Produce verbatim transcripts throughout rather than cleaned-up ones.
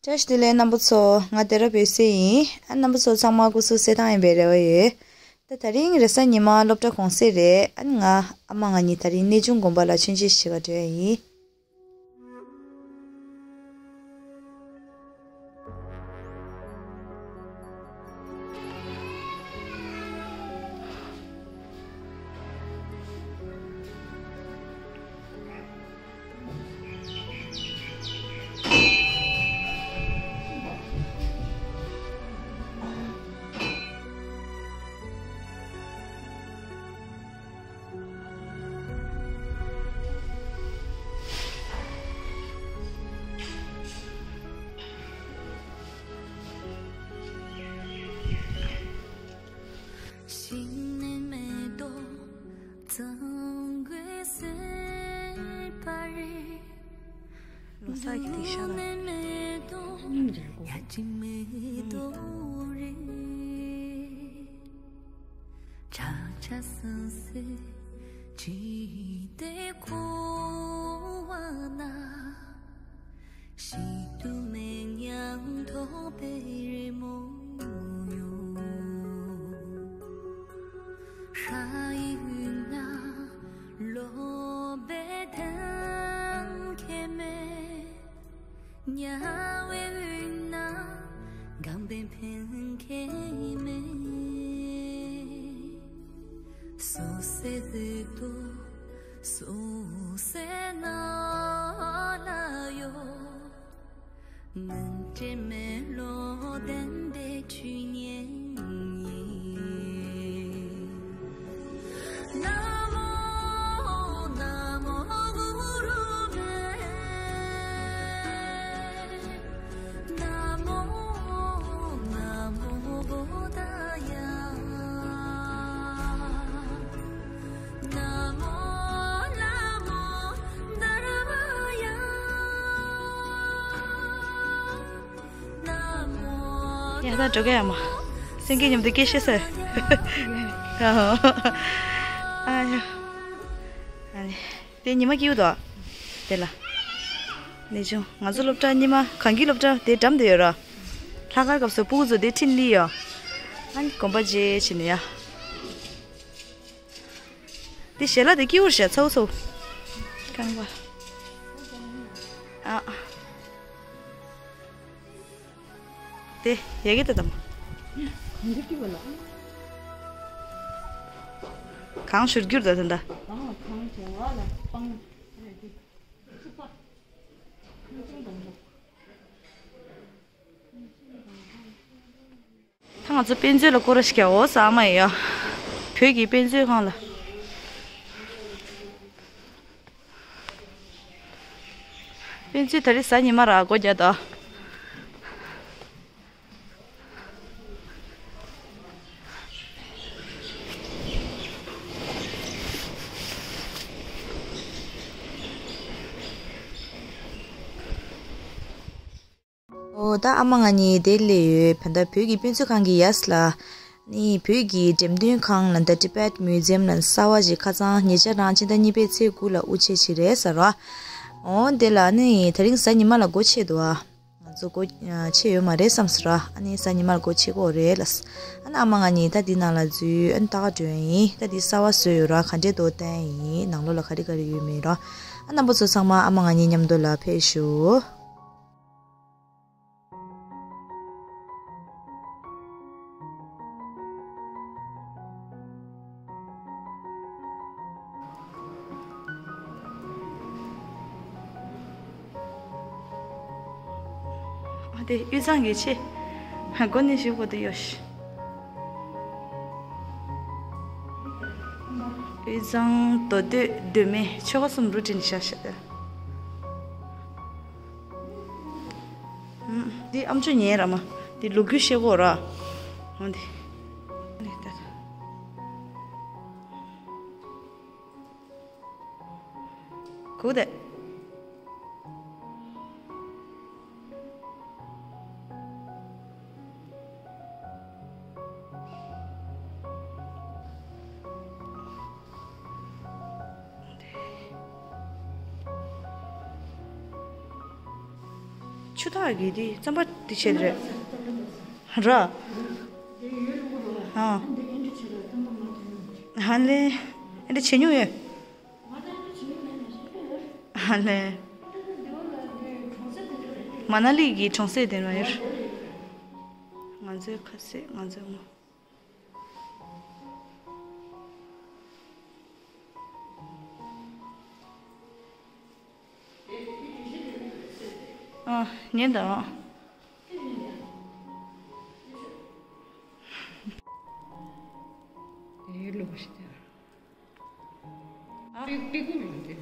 བཀྲ་ཤིས་བདེ་ལེགས་རྣམ་པ་ཚོ། ང་སྡེ་ར་བོད་སེ་ཡིན། ཨ་རྣམ་པ་ཚོ་ཚང་མ་སྐུ་གཟུགས་གསལ་ཐང་ཡིན་པའི་རེ་བ་ཡོད། ད་དེ་རིང་རེས་གཟའ་ཉི་མ་སློབ་གྲྭ་གུང་སེང་རེད། ཨ་ང་ཨ་མ་ང་གཉིས་དེ་རིང་གནས་ཆུང་དགོན་པ་ལ་མཆོད་མཇལ་ཞིག་ག་འགྲོ་ཡ་ཡིན། ལོ་གསར་གྱི་དེ་ཤ་ལ། ཡ་ད་འགྲོ་གི་ཡ་མ། སེང་གེ་མཉམ་དུ་སྐད་བཤད་ས། ཨ་ཡ། ཨ་ནི། དེ་ཉི་མ་སྐྱིད་པོ་འདུག་དེ་ལ། ལས་བྱུང་ང་ཚོ་སློབ་གྲྭ་ཉི་མ་གངས་སྐྱིད་སློབ་གྲྭ་དེ་འགྲམ་དུ་ཡོད་ར། ལྷག་དཀར་སྐབས་སུ་སྤུ་གུ་ཚོ་དེ་ཁྲིད་ལི་ཡོད། ཨ་ནི་དགོན་པ་རྗེས་ཕྱིན་ནས་ཡ། དེ་ཞལ་ལག་དེ་སྐྱིད་པོ་རེད་ཤག་ཚ་བོ་ཚ་བོ། རྐང་པ། ཨ། དེ་ཡ་གི་ད་དམ། གང་ཞུར་གྱུར་ད་ད་ད། ད་ང་ཚོ་དཔེ་མཛོད་ལ་སྐོར་ར་ཞིག་རྒྱག་འོ་ཟ་མ་ཡ། བོད་ཀྱི་དཔེ་མཛོད་ཁང་ལ། དཔེ་མཛོད་ད་རེས་གཟའ་ཉི་མ་ར་སྒོ་རྒྱག་ད། ཨོ་ད་ཨ་མ་ང་གཉིས་དེ་སླེབས་ཡོད། བོད་ཟླ་བོད་ཀྱི་དཔེ་མཛོད་ཁང་གི་ཡས་ལ། ནི་བོད་ཀྱི་འགྲེམས་སྟོན་ཁང་ལ་ད་Tibet Museum ལ་གསར་བ་ཞིག་ཁ་སང་ཉེ་ཆར་རང་ཕྱི་ཟླ་གཉིས་པའི་ཚེས་དགུ་ལ་དབུ་འབྱེད་ཅིག་རེད་ཟེར་བ། ཨོ་དེ་ལ་ནི་དེ་རིང་གཟའ་ཉི་མ་ལ་སྒོ་ཕྱེ་འདུག་ཨ། ང་ཚོ་སྒོ་ཕྱེ་ཡོད་མ་རེད་བསམ་ཟེར་བ། ཨ་ནི་གཟའ་ཉི་མ་ལ་སྒོ་ཕྱེ་གོ་རེད་ལ། ཨ་ནི་ཨ་མ་ང་གཉིས་ད་འདི་ནང་ལ་འཛུལ། ཨ་ནི་ད་ག་འགྲོ་ཡིན། ད་འདི་གསར་བ་བཟོས་ཡོད་ར། ག་འདྲས་འདུག་བལྟ་ཡིན། ནང་ལོགས་ལ་ག་རེ་ག་རེ་ཡོད་མེད་ར། ཨ་རྣམ་པ་ཚོ་ཚང་མ་ཨ་མ་ང་གཉིས་མཉམ་དུ་ལ་ཕེབས་ཞུ། ཨ་དེ་དབུས་གཙང་གི་ཆེ། སྒོ་ནས་ཞུ་དགོས་དུ་ཡོད་ཤི། དབུས་གཙང་མདོ་སྟོད་མདོ་སྨད་ཆོལ་ཁ་གསུམ་རུ་འདྲེན་ཤ་ཤ། འདི་ཨམ་ཅོག་ཉན་ར་མ། འདི་ལོ་རྒྱུས་བཤད་གོ་ར། འོ་འདི། འདི་ལྟར། ཁུག་དེ། ཆུ་ཐག་གི་དེ་རྩམ་པ་དེ་བྱས་རེད། ར། ཨ། ཧ་ལེ། ཨེ་འདྲ་བྱེད་མྱོང་ཡོད། ཨ་ལེ། མ་ན་ལི་གི་གྲོང་གསེབ་དེ་ན་ཡོད། ང་ཚོའི་ཁ་ཟས་ང་ཚོའི་ངོ་། ཨ། ཉན་དང་། ཨེ་ལོ་ཞིག་དེ། ཨ། པི་པི་ཀུ་ལོ་དེ།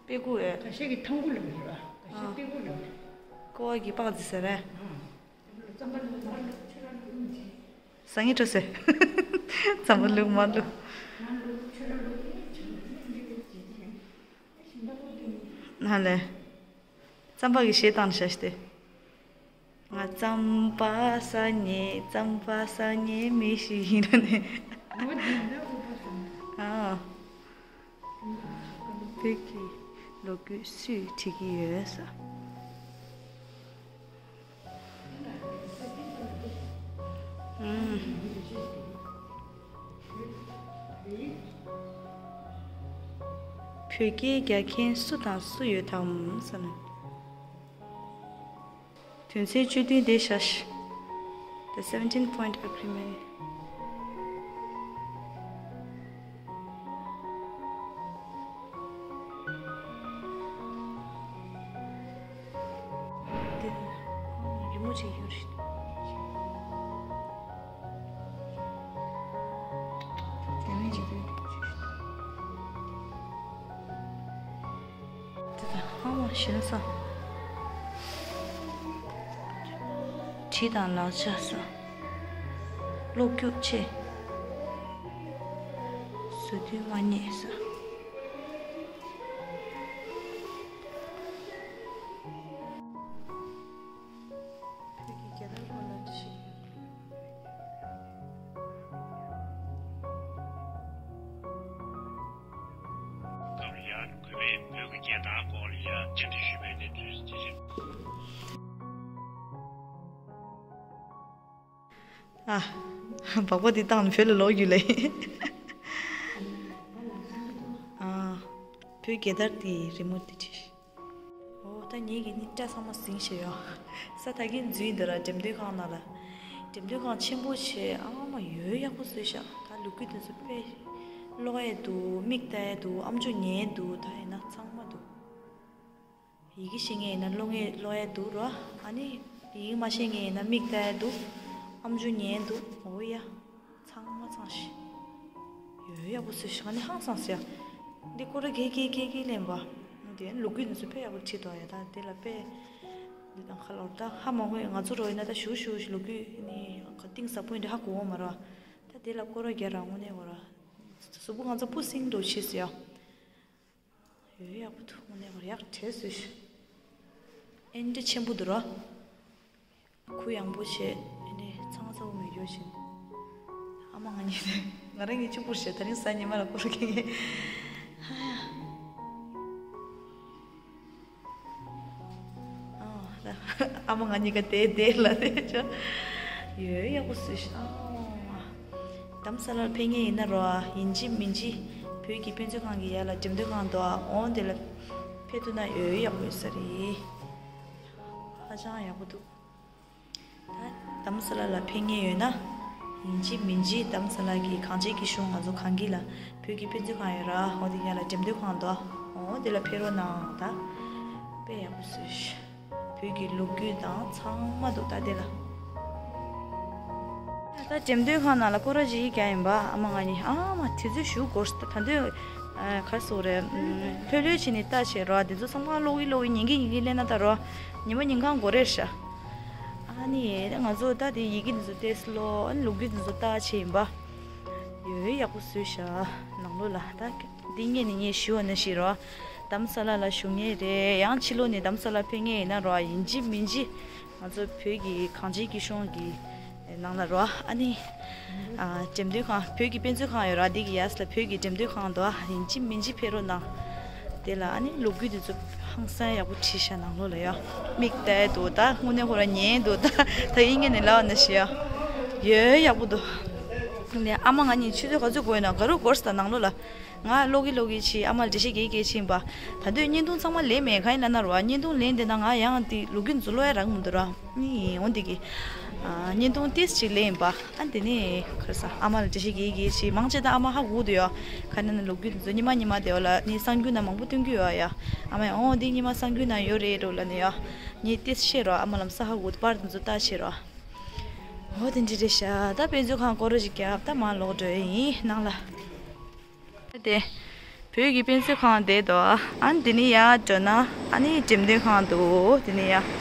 པི་ཀུ་ཨེ། ཁ་ཤས་ཀྱི་ཐང་ཀུ་ལོ་རེད་པ། ཁ་ཤས་ཨ། པི་ཀུ་ལོ་རེད། ཀོ་བ་གི་པགས་ཟེར་ཟེར་རེད། ཨ། རྩམ་པ་ལུག་མ་ལུག་ཆུ་ར་ལུག་མི་བྱེད། ཟ་ངེས་སྤྲོ་ཟེར། རྩམ་པ་ལུག་མ་ལུག་མ་ལུག་ཆུ་ར་ལུག་ཆུ་ལུག་མི་བྱེད། ཧ་ལས། རྩམ་པ་གི་གཞས་བཏང་ནས་བཞག་སྟེ། ང་རྩམ་པ་ཟ་ཉེ་རྩམ་པ་ཟ་ཉེ་མི་ཞིག་ཡིན་ནས། ཨ། བོད་ཀྱི་ལོ་རྒྱུས་སུས་བྲིས་ཀྱི་ཡོད་ས། ཨུམ། བོད་སྐད་རྒྱག་མཁན་སུ་དང་སུ་ཡོད་དམ་བསམ། དོན་ཚན་བཅུ་བདུན་དེ་བཞག The seventeen point agreement. དེ་རི་མོ་ཅིག་ཡོད་རེད། དེ་ནས་ཅིག་དེ། དེ་དང་ཧ་མ་ཤི་ན་ས། བྲིས་དང་ལག་ཆ་ས། གློག་སྐྱུག་ཆེ། བཟོ་དུས་མ་རྙེད་ས། བོད་ཀྱི་རྒྱལ་དར་སྐོར་ལ་འདྲི་ཞིག། སྐབས་ལ་ཡང་གུས་པས་བོད་ཀྱི་རྒྱལ་དར་སྐོར་ལ་ཡང་བཅར་འདྲི་ཞུས་པའི་གནས་ཚུལ་དེ་རེད། ཨ། སྦག་སྦག་འདི་བཏང་ནས་བོད་ལ་ལོག་རྒྱུ་ལས། ཨ། བོད་རྒྱལ་དར་དེའི་རི་མོ་འདི་བྲིས། འོ་ད་ངེད་ཀྱིས་ནི་སྐྲ་ཚང་མ་ཟིང་བྱས་ཡོད། ས་ད་གིན་འཛུལ་འདི་ར་འགྲེམས་སྟོན་ཁང་ནང་ལ། འགྲེམས་སྟོན་ཁང་ཆེན་པོ་བྱས་ཨ་མ་ཡོད་ཡག་པོ་བཟོས་ཤག་ད་ལོ་རྒྱུས་དེ་ཚོ་དཔེ་ཀློག་ཡས་འདུག་མིག་ལྟ་ཡས་འདུག་ཨམ་ཅོག་ཉན་ཡས་འདུག་ད་ཡིན་ན་ཚང་མ་འདུག་ཡི་གེ་ཤེས་མཁན་ཡིན་ན་ཀློག་མཁན་ཀློག་ཡས་འདུག་རོ། ཨ་ནི་ཡི་གེ་མ་ཤེས་མཁན་ཡིན་ན་མིག་ལྟ་ཡས་འདུག་ཨམ་ཅོག་ཉན་ཡས་འདུག་འོ་ཡ། ཚང་མ་ཚང་ཞིག་ཡོད་ཡག་པོ་བཟོས་ཤག་ཨ་ནི་ཧང་སངས་སོ་ཡ། འདི་སྐོར་ར་གེ་གེ་གེ་གེ་ལེན་པ། འདི་ལོ་རྒྱུས་འདི་ཚོ་དཔེ་ཡག་པོ་བྲིས་འདུག་ཡ། ད་འདི་ལ་དཔེ་འདི་དང་ཁ་ལོར་ད་ཧ་མ་གོ་ཡ། ང་ཚོ་རོ་ཡིན་ན་ད་ཞུ་ཞུ་ཞུ་ལོ་རྒྱུས་ནི་གཏིང་ཟབ་པོ་འདི་ཧ་གོ་འོང་མ་རོ། ད་འདི་ལ་སྐོར་ར་རྒྱག་ར་དངོས་གནས་གོ་ར། གཟུགས་པོ་ང་ཚོ་སྤུ་སྲིང་འགྲོ་ཆེ་སོ་ཡ། ཡོད་ཡག་པོ་འདུག་དངོས་གནས་མར་ཡག་བྲེས་སོ་ཞུ། ཨེ་འདྲ་ཆེན་པོ་འདུག་ར། གུ་ཡངས་པོ་བྱས་ཨེ་འདྲ་ཚང་ཚ་བོ་མེད་རྒྱུ་བྱས། ཨ་མ་ང་གཉིས་ང་རང་གཉིས་གཅིག་པུར་བྱས་ད་རིང་གཟའ་ཉི་མ་ལ་སྐོར་གྱི་ཧ་ཡ། ཨ་མ་ང་གཉིས་ཀ་དེ་དེ་ལ་དེ་ཆོ་ཡོད་ཡག་པོ་སུ་ཤ། དྷ་རམ་ས་ལར་ཕེབས་མཁན་ཡིན་ན་རོ་ཡིན་གཅིག་མིན་གཅིག་བོད་ཀྱི་དཔེ་མཛོད་ཁང་གི་ཡ་ལ་འགྲེམས་སྟོན་ཁང་དུ་འོང་དེ་ལ་ཕེབས་ཐུབ་ན་ཡོད་ཡག་པོ་ཡོད་ས་རེད། ཧ་ཅང་ཡག་པོ་འདུག་ད་དྷ་རམ་ས་ལ་ལ་ཕེབས་མཁན་ཡོད་ན། ཡིན་གཅིག་མིན་གཅིག་དྷ་རམ་ས་ལ་གི་གངས་ཅན་སྐྱིད་གཤོངས་ང་ཚོ་གངས་སྐྱིད་ལ་བོད་ཀྱི་དཔེ་མཛོད་ཁང་ཡོད་ར་ཧོ་དེ་ཡ་ལ་འགྲེམས་སྟོན་ཁང་དོ། འོ་དེ་ལ་ཕེབས་རོགས་གནང་ད། དཔེ་ཡག་པོ་བཟོས་ཤག་བོད་ཀྱི་ལོ་རྒྱུས་དང་ཚང་མ་འདུག་ད་དེ་ལ། ད་འགྲེམས་སྟོན་ཁང་ནང་ལ་སྐོར་ར་ཅིག་རྒྱག་ཡིན་པ་ཨ་མ་ང་གཉིས་ཨ་མ་དུས་ཚོད་ཞུ་དགོས་ད་དུང་ག་རེ་ཟེར་རེད། ལྷོད་ལྷོད་བྱས་ནས་ལྟ་བྱེད་རོགས་དེ་ཚོ་ཚང་མ་ཀློག་གི་ཀློག་གི་ཉན་གི་ཉན་གི་ལེན་ན་ད་རོགས་ཉི་མ་ཉིན་གང་འགོར་རེད་ཤག་ཨ་ནི་ང་ཚོ་ད་དེ་ཡི་གེ་འདི་ཚོ་ཏོག་ཙམ་ཀློག་ཨ་ནི་ལོ་རྒྱུས་འདི་ཚོ་ལྟ་བྱེད་ཡིན་པ། ཡོད་ཡག་པོ་བཟོས་ཤག་ནང་ལོགས་ལ་ད་འདི་ངས་ནི་ངས་ཞུ་བ་ནང་བཞིན་རོགས། རྡ་རམ་ས་ལ་ལ་བཞུགས་མཁན་རེད། ཡང་ཕྱི་ལོགས་ནས་རྡ་རམ་ས་ལ་ཕེབས་མཁན་ཡིན་ན་རོ། ཡིན་གཅིག་མིན་གཅིག་ང་ཚོ་བོད་ཀྱི་གངས་ཅན་སྐྱིད་གཤོངས་ཀྱི་ནང་ལ་རོ། ཨ་ནི་ཨ་འགྲེམས་སྟོན་ཁང་། བོད་ཀྱི་དཔེ་མཛོད་ཁང་ཡོད་ར། འདི་གི་ཡས་ལ་བོད་ཀྱི་འགྲེམས་སྟོན་ཁང་དུ་ཨ་ཡིན་གཅིག་མིན་གཅིག་ཕེབས་རོགས་གནང་། དེ་ལ་ཨ་ནི་ལོ་རྒྱུས་དེ་ཚོ་ཧང་སང་ཡག་པོ་བྲིས་ཤག་ནང་ལོགས་ལ་ཡ། མིག་བལྟས་འདུག་ད་དངོས་གནས་ཁོ་རང་ཉན་འདུག་ད་ད་ཡིན་ངེས་ནས་ལབ་ན་ཤི་ཡ། ཡོད་ཡག་པོ་འདུག་ཨ་ནི་ཨ་མ་ང་གཉིས་ཆུ་ཚོད་ག་ཚོད་འགོར་ཡོད་ན། ག་རུ་འགོར་སོང་། ད་ནང་ལོགས་ལ། ང་ཀློག་གི་ཀློག་གི་བྱས། ཨ་མ་ལ་འགྲེལ་བཤད་རྒྱག་གི་རྒྱག་བྱས་པ། ད་དུང་བརྙན་ཐུང་ཚང་མ་ལེན་མེད། གང་ཡིན་ལབ་ན་རོ། བརྙན་ཐུང་ལེན་བསྡད་ན་ང་ཡང་དེ་ལོ་རྒྱུས་ཚོ་ཀློག་ཡ་རག་མི་འདུག་ར། ནི་འོ་འདི་གི་ཨ་བརྙན་ཐུང་ཏོག་ཙམ་ཅིག་ལེན་པ། ཨ་དེ་ནས་ཁར་ས་ཨ་མ་ལ་འགྲེལ་བཤད་རྒྱག་གི་རྒྱག་བྱས། མང་ཆེ་ད་ཨ་མ་ཧ་གོ་འདུག་ཡ། ག་ནས་ན་ལོ་རྒྱུས་དེ་ཚོ་ཉི་མ་ཉི་མ་དེ་བ་ལ་ནི་གསར་འགྱུར་ནང་མང་པོ་སྟོན་གྱི་ཡོད་ཡ། ཨ་མ་ཡང་འོ་འདི་ཉི་མ་གསར་འགྱུར་ནང་ཡོད་རེད་འགྲོ་ལབ་ནས་ཡ། ངས་ཏོག་ཙམ་བཤད་རོ། ཨ་མ་ལམ་སང་ཧ་གོ་འདུག་པར་དེ་ཚོ་ལྟ་བྱས་རོ། འོ་དེ་འདྲ་རེད་ཤག་ད་དཔེ་མཛོད་ཁང་སྐོར་ར་ཅིག་རྒྱབ། ད་མར་ལོག་འགྲོ་ཡ་ཡིན་ནང་ལ། དེ་བོད་ཀྱི་དཔེ་མཛོད་ཁང་བསྡད་འདུག་ཨ་ནི་དེ་ནས་ཡར་འགྲོ་ན་ཨ་ནི་འགྲེམས་སྟོན་ཁང་འདུག་དེ་ནས་ཡར་